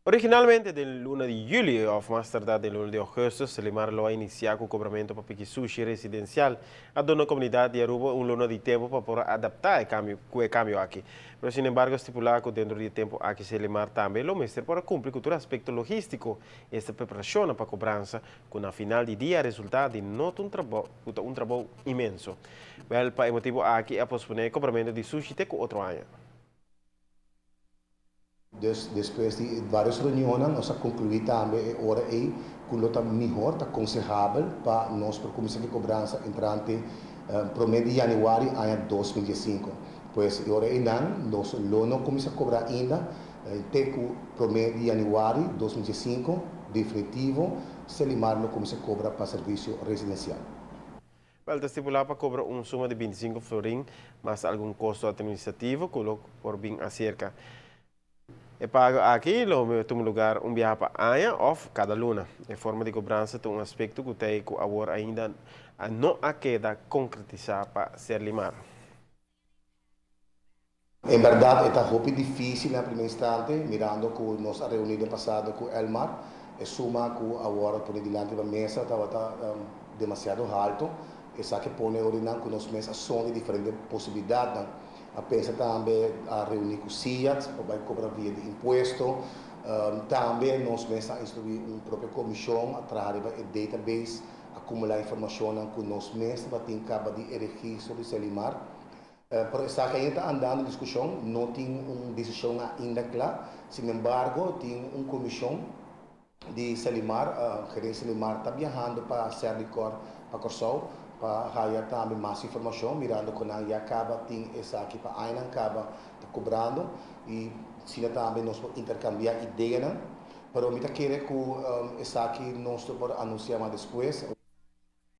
Originalmente den luna di juli of mas tarda den luna di augustus, Serlimar lo a inicia cu cobramento pa piki sushi residencial. A duna comunidad di Aruba un luna di tempo pa por adapta e cambio cu e cambio aki. Pero sin embargo stipula cu dentro di e tempo aki Serlimar tambe lo mester por a cumpli cu tur aspecto logistico, esta preparacionnan pa cobransa, cu na final di dia a resulta di no ta un trabou cu ta un trabou inmenso. Wel, pa e motibo aki a pospone e cobramento di sushi te cu otro aña. Dus despues di varios reunionnan nos a conclui tambe e ora ey cu lo ta mihor, ta consehabel pa nos por cuminsa cu e cobransa entrante prome di januari aña 2015. Pues e ora eynan nos lo no cuminsa cobra ainda te cu prome di januari 2015 definitivo Serlimar lo cuminsa cobra pa servicio residencial. Wel ta stipulá pa kobra un suma di 25 florin mas algun kosto atministrativo ku lo por bin aserka. E pago aki lo tuma lugar un biaha pa aña òf kada luna. E forma di kobransa ta un aspekto ku ta ku awor ainda no a keda konkretisá pa Serlimar. En berdad e ta hopi dificil na primer instante, mirando cu nos a reuni den pasado cu Elmar, e suma cu a wordo poni dilanti riba mesa tabata demasiado halto. Esaki pone orinan cu nos mes a sonde diferente posibilidadnan. A pensa tambe a reuni cu SIAD pa bay cobra via di impuesto. Tambe nos mes a instrui un propio comision a traha riba e database, acumula informacionnan cu nos mes tabatin caba di e registro di Serlimar. Pero esaki ainda ta andando diskushon, no tin un desishon ainda kla. Sinembargo, tin un komishon di Serlimar, gerencia Serlimar ta biahando pa Serlicor pa Kòrsou pa haya tambe mas informashon, mirando ku nan ya kaba tin esaki pa añanan kaba ta kobrando i asina tambe nos por interkambiá ideanan. Pero mi ta kere ku esaki nos lo por anunsiá mas despues.